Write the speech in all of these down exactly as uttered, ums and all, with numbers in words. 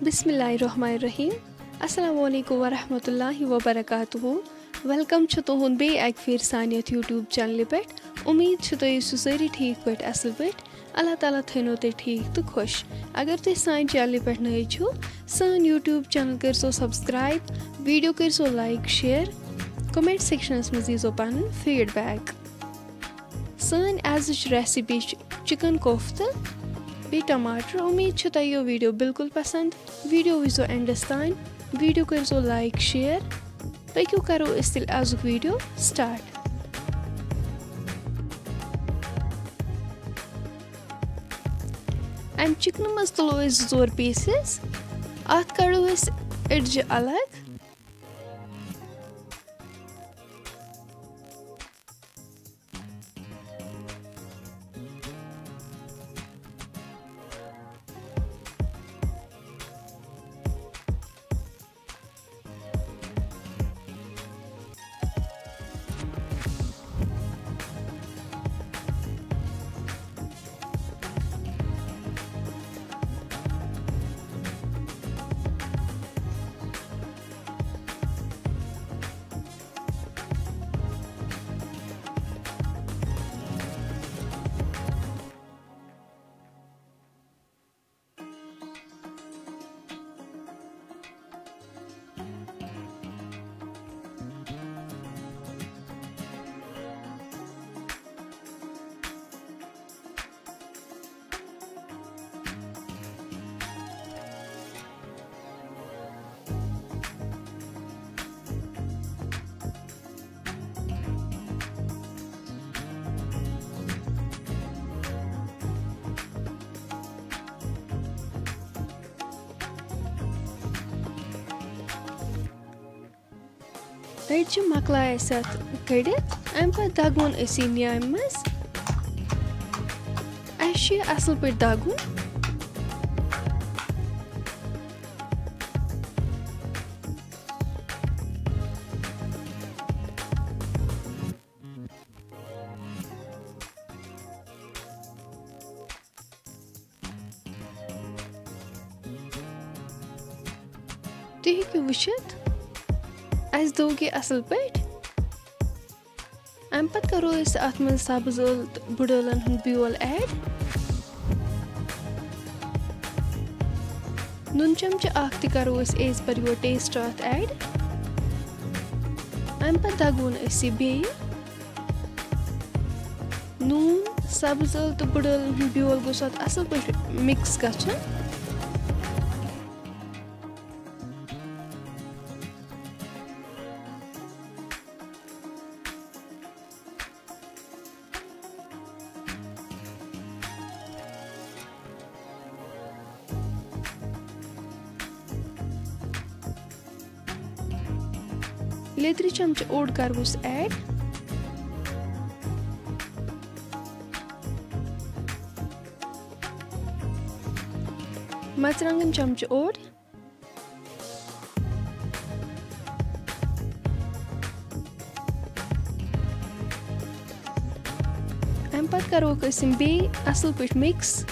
بسم اللہ الرحمن الرحیم۔ السلام علیکم ورحمۃ اللہ وبرکاتہ۔ ویلکم چھُ تُہُنٛد بیٚیہِ اَکہِ پھِرِ سانہِ یَتھ YouTube چینلہِ پٮ۪ٹھ۔ اُمید چھِ تُہۍ ٲسِو سٲری ٹھیٖک پٲٹھۍ، اَصٕل پٲٹھۍ۔ اللہ تعالیٰ تھٲینو تُہۍ ٹھیٖک تہٕ خۄش۔ اگر تُہۍ سانہِ چینلہِ پٮ۪ٹھ نٔوۍ چھِو، سٲنۍ YouTube چینل کٔرۍزیو subscribe، video کٔرۍزیو like، share، comment sectionس منٛز دیٖزیو پَنُن feedback۔ سٲنۍ أزِچ recipe چھِ chicken کوفتہٕ بیٚیہِ ٹماٹر۔ اُمید چھِ تۄہہِ یہِ video بالکل پسند۔ Video وٕچھزیو endس تام، video کٔرۍزیو like، share۔ پٔکِو کرو أسۍ تیٚلہِ أزیُک video start۔ اَمہِ چِکنہٕ منٛز تُلو أسۍ زٕ ژور pieces، اَتھ کَڑو أسۍ أڈجہِ الگ۔ أڈجہِ مۄکلایہِ اَسہِ اَتھ کٔڑِتھ، اَمہِ پَتہٕ دَگون أسۍ یہِ نیامہِ منٛز۔ اَسہِ چھُ یہِ اَصٕل پٲٹھۍ دَگُن۔ تُہۍ ہیٚکِو وٕچھِتھ، اَسہِ دوٚگ یہِ اَصٕل پٲٹھۍ۔ اَمہِ پَتہٕ کَرو أسۍ اَتھ منٛز سَبٕز ٲلہٕ تہٕ بٕڈ ٲلَن ہُنٛد بیول add۔ نُن چَمچہٕ اَکھ تہِ کَرو أسۍ as per your taste اَتھ add۔ اَمہِ پَتہٕ دَگون أسۍ یہِ بیٚیہِ۔ نوٗن، سَبٕز ٲلہٕ تہٕ بٕڈ ٲلَن ہُنٛد بیول گوٚژھ اَتھ اَصٕل پٲٹھۍ mix گژھُن۔ لیٚدرِ چمچہٕ اوٚڑ کَرٕ بہٕ add۔ مرژٕوانٛگن چمچہٕ اوٚڑ۔ اَمہِ پَتہٕ کَروکھ أسۍ یِم بیٚیہِ اَصٕل پٲٹھۍ mix۔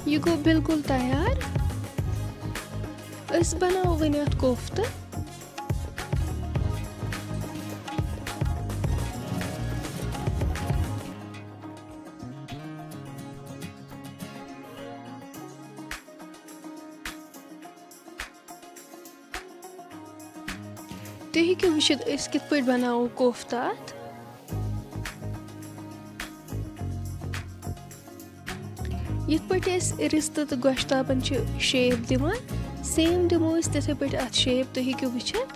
یہِ گوٚو بالکل تیار۔ أسۍ بناوو وۄنۍ اَتھ کوفتہٕ۔ تُہۍ ہیٚکِو وٕچھِتھ، أسۍ کِتھ پٲٹھۍ بناوو کوفتہٕ اَتھ۔ یِتھ پٲٹھۍ أسۍ رِستہٕ تہٕ گۄشتابَن چھِ shape دِوان، same دِمو أسۍ تِتھَے پٲٹھۍ اَتھ shape، تُہۍ ہیٚکِو وٕچھِتھ۔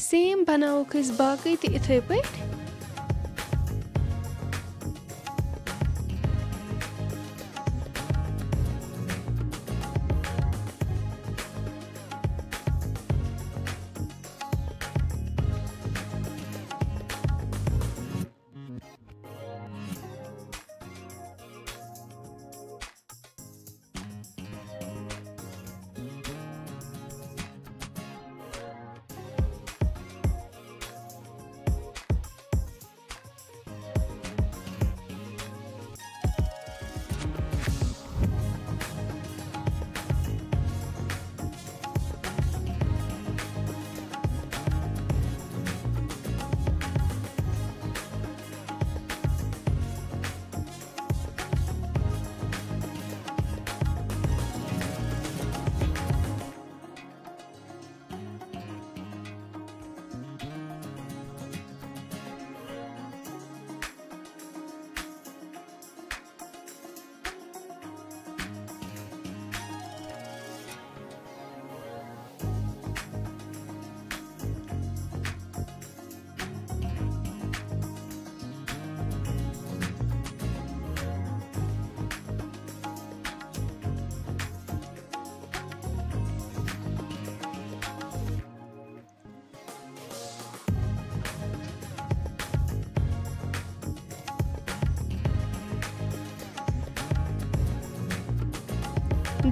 Same بناووکھ أسۍ باقٕے تہِ یِتھَے پٲٹھۍ۔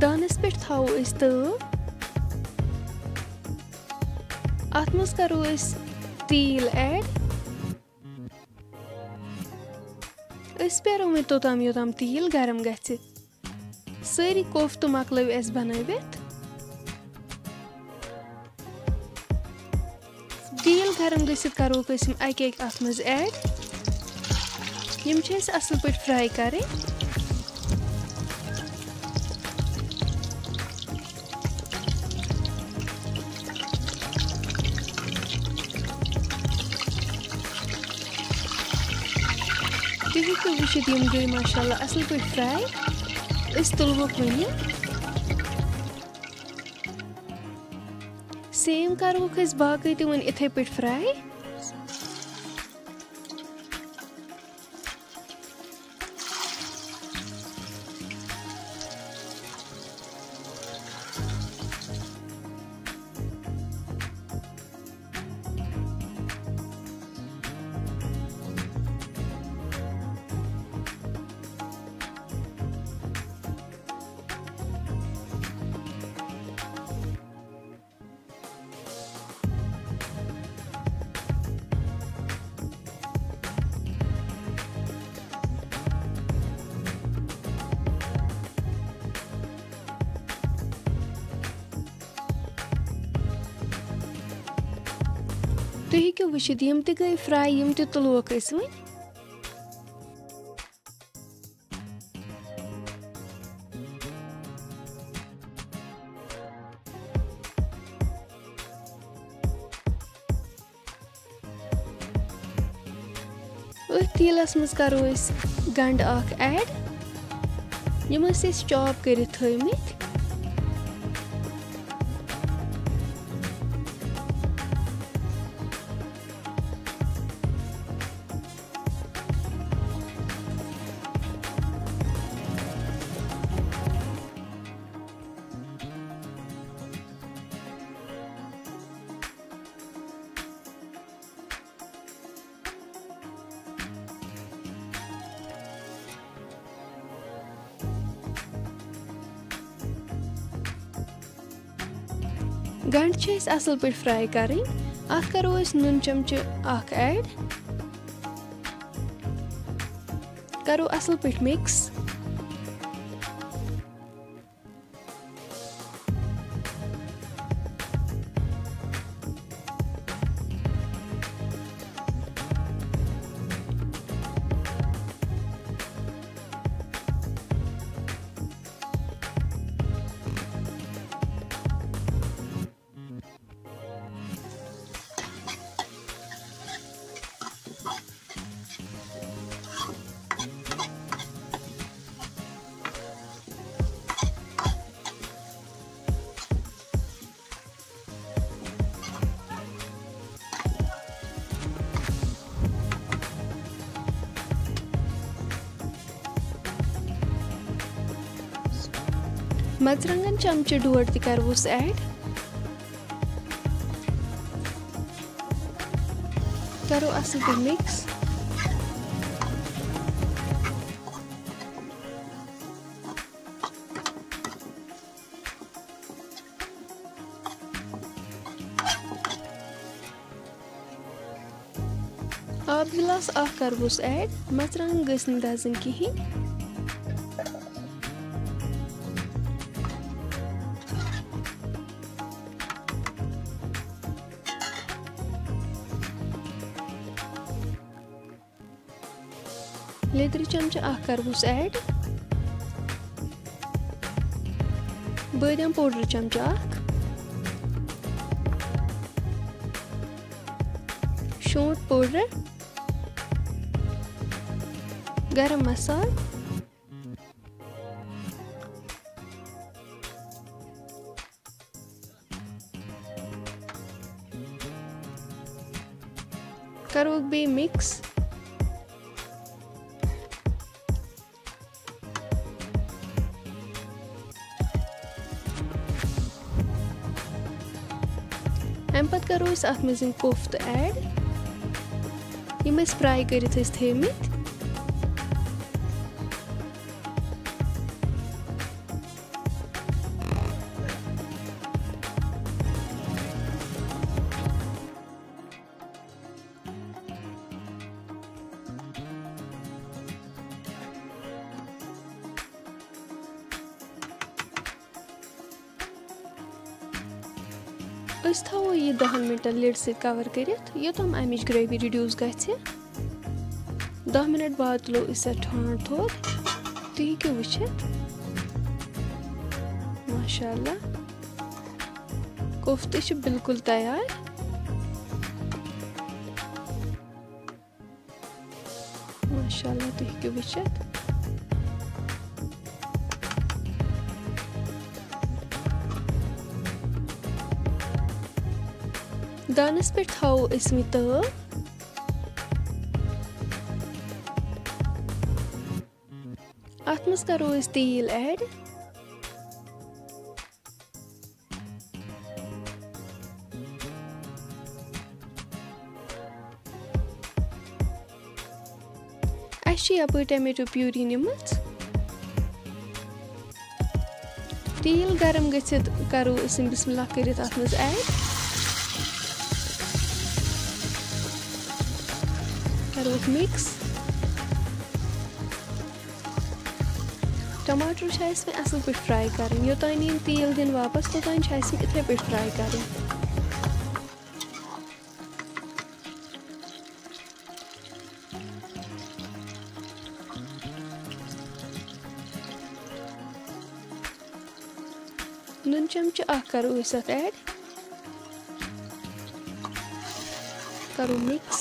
دانَس پٮ۪ٹھ تھاوو أسۍ تٲو۔ اَتھ منٛز کَرو أسۍ تیٖل add۔ أسۍ پیارو وۄنۍ توٚتام یوٚتام تیٖل گرم گژھِ۔ سٲری کوفتہٕ مۄکلٲوۍ اَسہِ بنٲوِتھ۔ تیٖل گرم گٔژھِتھ کروکھ أسۍ یِم اَکہِ اَکہِ اَتھ منٛز add۔ یِم چھِ اَسہِ اَصٕل پٲٹھۍ fry کَرٕنۍ۔ تُہۍ ہیٚکِو وٕچھِتھ، یِم گٔے ماشاء اللہ اَصٕل پٲٹھۍ fry۔ أسۍ تُلہوکھ وۄنۍ یِم۔ Same کَروکھ أسۍ باقٕے تہِ وۄنۍ یِتھَے پٲٹھۍ fry۔ تُہۍ ہیٚکِو وٕچھِتھ، یِم تہِ گٔے fry، یِم تہِ تُلوکھ أسۍ وۄنۍ۔ أتھۍ تیٖلَس منٛز کَرو أسۍ گَنٛڈٕ اَکھ add۔ یِم ٲسۍ اَسہِ chop کٔرِتھ تھٲومٕتۍ۔ گنٛڈٕ چھِ أسۍ اَصٕل پٲٹھۍ fry کَرٕنۍ۔ اَتھ کَرو أسۍ نُن چمچہٕ اَکھ add۔ کَرو اَصٕل پٲٹھۍ mix۔ مرژٕوانٛگن چمچہٕ ڈوڈ تہِ کرہوس add۔ کرو اصل پٲٹھۍ mix۔ آب گلاس اکھ کرہوس add، مرژٕوانٛگن گٔژھۍ نہٕ دزٕنۍ کِہیٖنۍ۔ لیٚدرِ چمچہٕ اکھ کرہوس add۔ بٲدیان powder چمچہٕ اکھ۔ شونٛٹھ powder۔ گرم مسالہٕ۔ کروکھ بیٚیہِ mix۔ اَمہِ پتہٕ کرو أسۍ اَتھ منٛز یِم کوفتہٕ add، یِم أسۍ fry کٔرِتھ ٲسۍ تھٲومٕتۍ۔ أسۍ تھاوو یہِ دَہَن مِنٹَن lid سۭتۍ cover کٔرِتھ، یوٚتام اَمِچ gravy reduce گژھِ۔ دَہ مِنَٹ بعد تُلو أسۍ اَتھ ٹھانٛڈ تھوٚد۔ تُہۍ ہیٚکِو وٕچھِتھ۔ ماشاء اللہ، کوفتہٕ چھِ بالکل تیار۔ ماشاء اللہ، تُہۍ ہیٚکِو وٕچھِتھ۔ دانَس پٮ۪ٹھ تھاوو أسۍ وۄنۍ تٲو۔ اَتھ منٛز کَرو أسۍ تیٖل add۔ اَسہِ چھِ یَپٲرۍ tomato puree نِمٕژ۔ تیٖل گرم گٔژھِتھ کَرو أسۍ یِم بسم اللہ کٔرِتھ اَتھ منٛز add۔ کَروکھ mix۔ ٹماٹر چھِ اَسہِ وۄنۍ اَصٕل پٲٹھۍ fry کَرٕنۍ۔ یوٚتانۍ یِم تیٖل دِن واپس، توٚتانۍ چھِ اَسہِ یِم یِتھَے پٲٹھۍ fry کَرٕنۍ۔ نُن چمچہٕ اَکھ کَرو أسۍ اَتھ add۔ کَرو mix۔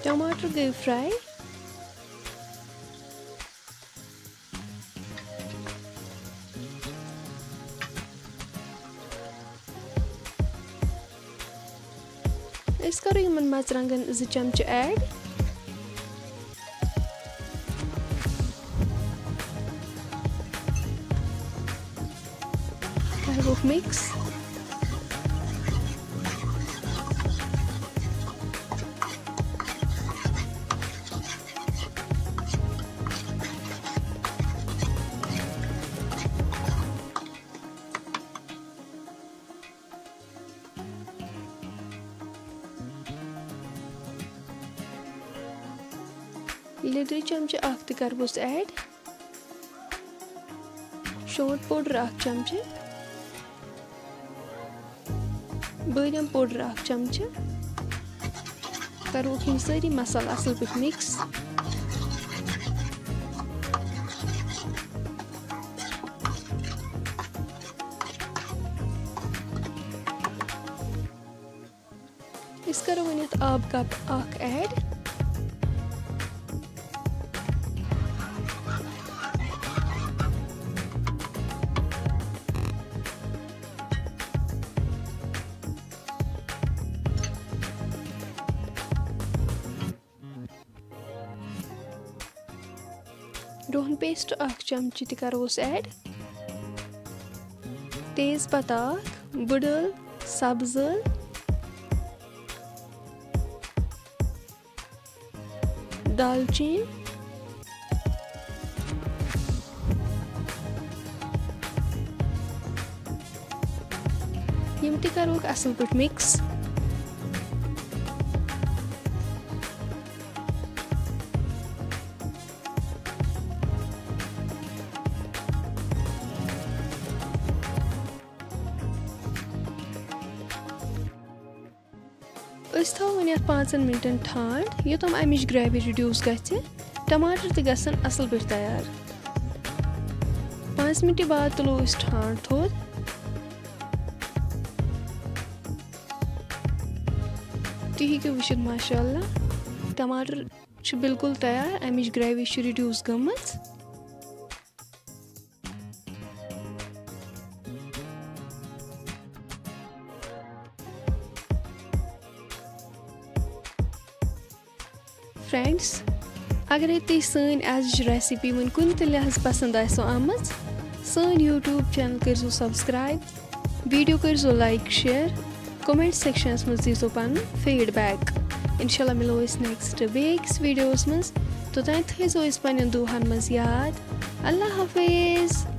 ٹماٹر گٔے fry۔ أسۍ کَرو یِمَن مَرژٕوانٛگَن زٕ چمچہٕ add۔ کَرہوکھ mix۔ لیٚدرِ چمچہٕ اَکھ تہِ کَرٕ بہٕ add۔ شونٛٹھ powder اَکھ چمچہٕ۔ بٲدیان powder اَکھ چمچہٕ۔ کَروکھ یِم سٲری مصالہٕ اَصٕل پٲٹھۍ mix۔ أسۍ کَرو وۄنۍ یَتھ آب cup اَکھ add۔ رُہن paste اَکھ چمچہٕ تہِ کَروس add۔ تیز پتہ اَکھ، بٕڈ ٲل، سبٕز ٲل، دالچیٖن، یِم تہِ کَروکھ اَصٕل پٲٹھۍ mix۔ أسۍ تھاوو وۄنۍ یَتھ پانٛژَن مِنٹَن ٹھانٛڈ، یوٚتام اَمِچ gravy reduce گژھِ۔ ٹماٹر تہِ گژھن اَصٕل پٲٹھۍ تیار۔ پانٛژِ مِنٹہِ بعد تُلو أسۍ ٹھانٛڈ تھوٚد۔ تُہۍ ہیٚکِو وٕچھِتھ، ماشاء اللہ، ٹماٹر چھِ بالکل تیار، اَمِچ gravy چھِ reduce گٔمٕژ۔ Friends، اگرے تُہۍ سٲنۍ ازٕچ ریسپی وۄنۍ کُنہِ تہِ لحاظ پسند آسیو آمٕژ، سٲنۍ YouTube channel کٔرزیو subscribe، video کٔرزیو like share، comment sectionس منٛز دیٖزیو پنُن feedback۔ انشاءاللہ مِلو أسۍ next بیٚیہِ أکِس videoس منٛز۔ توٚتام تھٲیزیو أسۍ پننٮ۪ن دُعاہن منٛز یاد۔ اللہ حافظ۔